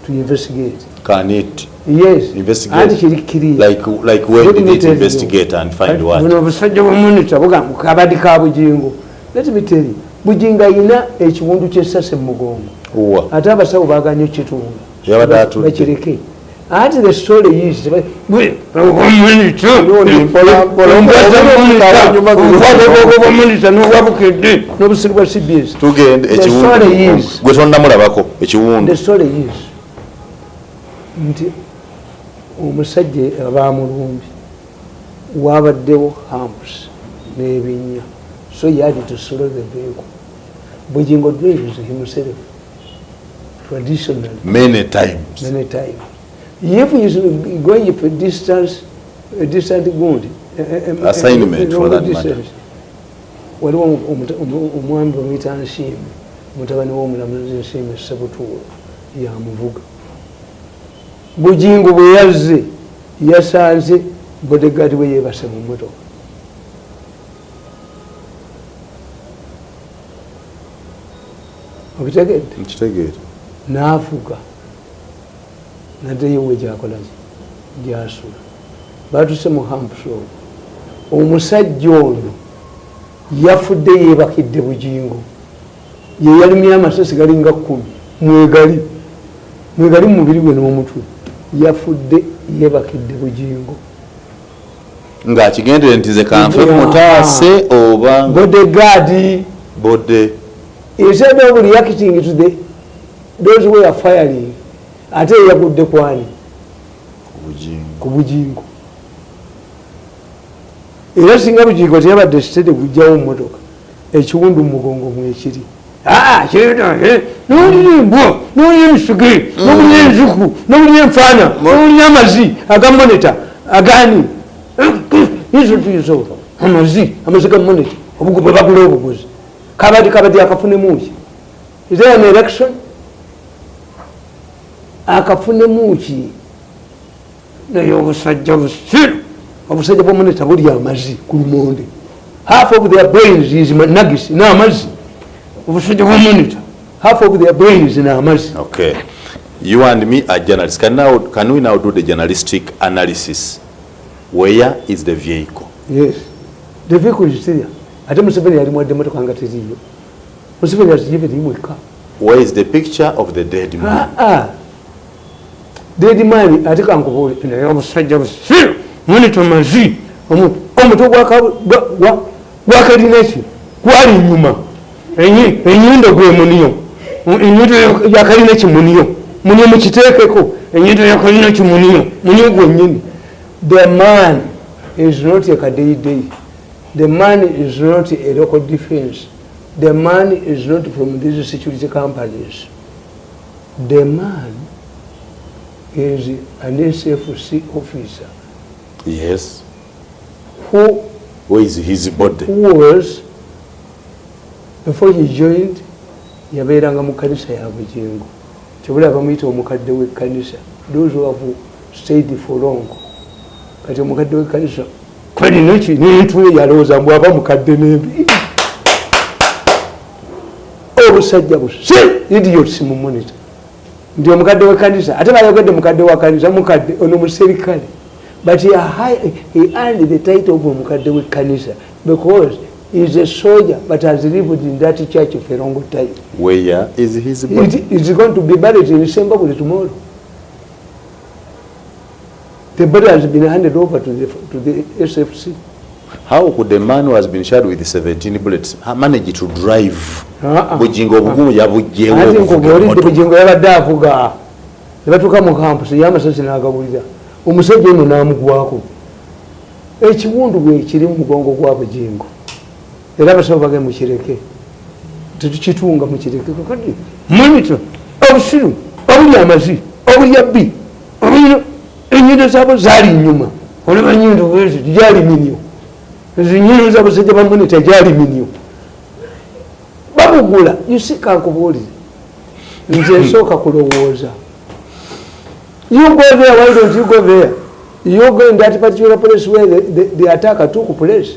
to investigate. Can it Yes. investigate? Anti kiri clear. Like when Let did me it tell you. investigate and find what? Buno obusajja bwa Monitor bugamba kabadi ka Bujingo. Let me tell you, Bujingo ayina ekiwundu ky'essasi mu mugongo. Uwa. Ate abasawo baaganye okukitunga. Yabadde atudde. Bakireke. Anti the story is, n'obwabukedde n'obusiru bwa CBS. Tugende. The Ekiwundu story is- gwe tonnamulabako ekiwundu. The story is nti omusajja abamulumbi wabaddewo humps n'ebinnya, so he had to slow the vehicle. Bujingo drives himself traditionally. Many times. Many times. If he is going for distance, a distant gundi Assignment for long that matter. distance. Waliwo omwami bamuyita Nsiimi, mutabani w'omulamuzi Nsiimi Sebutuulo, yamuvuga. Bujingo bwe yazze yasanze bodyguard we yeebase mu mmotoka. Obitegedde? Nkitegeera. N'afuga naddeyo we gyakolaki gyasula. Batuse mu humps ogwo, omusajja ono yafudde yeebakidde Bujingo. Ye yalimye amasasi galinga 10 mwegali mwegali mu mubiri gwe n'omutwe. Yafudde yeebakidde Bujingo. Ng'akigendere nti nze kanfe mutaase oba Bodyguard. Bode. Instead of reacting to the those who were firing, ate yagudde kwani? Bujingo. Ku Bujingo. Era singa Bujingo teyabadde steady kujjawo mmotoka, ekiwundu mu mugongo mwekiri. N'owulira embwa, n'owulira emisuge, n'owulira enzuku, n'owulira enfaana, n'owulira amazi aga Monitor agani amazi, amazi ga Monitor obugu bwe bagula obuguzi kabadi kabadi akafunemu ki? Is there an election? Akafunemu ki? Naye obusajja busiru, obusajja bwa Monitor bulya amazzi ku lumonde. Half of their brains is nagisi n'amazzi. Obusajja bwa Monitor, half of their brains n'amazzi. Okay, you and me are journalists. Can we now do the journalistic analysis? Where is the vehicle? Yes, the vehicle is there. Ate Museveni yali mwadde motoka nga teriiyo. Museveni has given him a car. Where is the picture of the dead man? Ah, ah. Dead man, ate kankubuule naye obusajja busiru. Monitor mazi, omutwe gwakalinaki gwali nyuma, enyindo gwe muniyo, enyindo yakalinaki muniyo, muniyo mukiteekeko, enyindo yakalinaki muniyo, muniyo gwennyini. The man is not a kadeidei. The man is not a local defense. The man is not from these security companies. The man is an SFC officer. Yes. Who, Where is his body? Who was, before he joined, yabeeranga mu kanisa ya Bujingo. Kyobula bamuyita omukadde w'ekkanisa. Those who have stayed for long. Kati omukadde w'ekkanisa kalina ki n'entule yalowooza mbu aba mukadde n'embi. Obusajja busiru, idiots mu Monitor. Nti omukadde w'ekkanisa, ate bayogedde mukadde wa kanisa, mukadde ono muserikale. But he earned the title of omukadde w'ekkanisa because he is a soldier but has lived in that church for a long time. Where is his body? It is going to be buried in Zimbabwe tomorrow. The body has been handed over to the SFC. How could the man who has been shot with 17 bullets manage to drive? Bujingo obugumu yabugyewo Ate okuvuga nkubuulidde emmotoka. Bujingo yabadde avuga. Ne batuuka mu campus y'amasasi n'agawulira. Omusajja ono n'amugwako. Ekiwundu bwe kiri mu mugongo gwa Bujingo. Era abasawo bagenda mukireke. Tetukitunga, mukireke. Kakati Monitor obusiru obulya amazi obulya bbi obulya enyindo zaabwe zaali nnyuma. Olaba nnyindo bwezi gyali minyo. Ezinyiiza abasajja ba monitor gyali minyo. Babugula, you see, kankubuulire. Nze nsooka kulowooza. You go there, why don't you go there? You go in that particular place where the attack took place.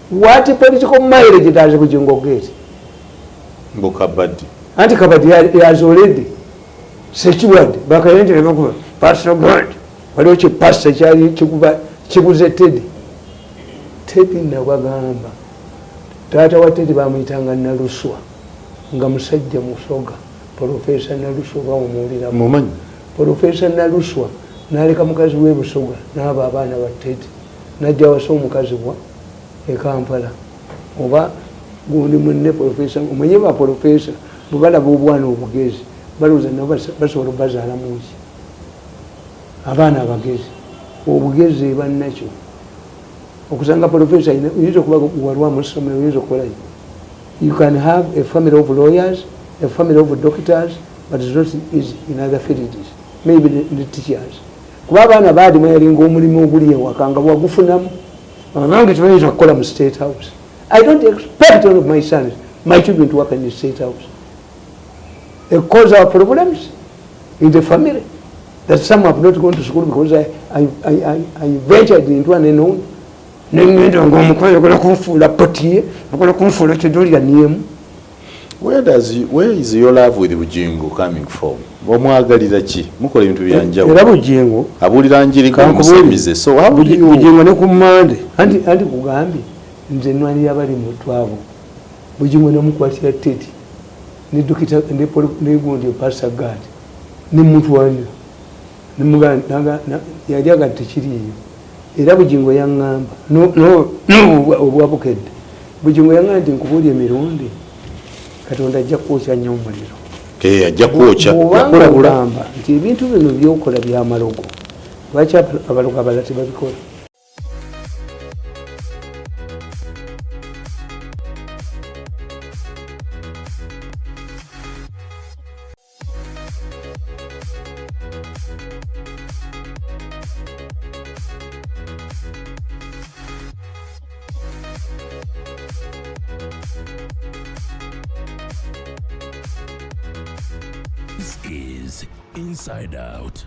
What political mileage does Bujingo get? Mbu Kabadi. Anti Kabadi has already secured. Bakayende nebakuba. Pastor God. Waliwo ki pastor kyali kikuba kiguze Teddy. Teddy nabagamba. Taata wa Teddy bamuyitanga Naluswa. Nga musajja musoga. Professor Naluswa bamuwulira. Mumanyi. Professor Naluswa n'aleka mukazi we Busoga n'aba abaana ba Teddy. N'ajja awasa omukazi wa e Kampala. Oba gundi munne professor, omanyi ba professor bwe balaba obwana obugezi balowooza nabo basobola okubazaala mu nsi. Abaana abagezi obugezi eba nakyo. Okusanga professor oyinza okuba walwa mu ssomero, oyinza okukolayo. You can have a family of lawyers, a family of doctors, but it's not easy in other fields. Maybe the teachers. Kuba abaana baadimu yalinga omulimu oguli ewaka nga bwagufunamu. Abange tebayinza kukola mu State House. I don't expect all of my sons, my children to work in the State House. It causes our problems in the family. That some have not gone to school because I ventured into an unknown. Nengenda ng'omukozi akola kunfuula potiye, akola kunfuula kidolya niyemu. Where is your love with Bujingo coming from? Omwagalira ki? Mukola ebintu bya njawulo. Era Bujingo abuulira njiri ng'omusamize. So how do you Bujingo ne ku Mmande. Anti kugambye nze nnwanira abali mu twabo. Bujingo namukwatira Teddy ne dokita ne gundi Pastor Gad ne mutwalira. Ne mugamba yali agamba tekiriiyo. Era Bujingo yaŋŋamba no obwabukedde. Bujingo yaŋŋamba nti nkubuulire emirundi Katonda ajja kwokya nnyo omuliro. Ajja kwokya. Yakola bulamba nti ebintu bino by'okola by'amalogo. Lwaki abalogo abalala tebabikola? This is Inside Out.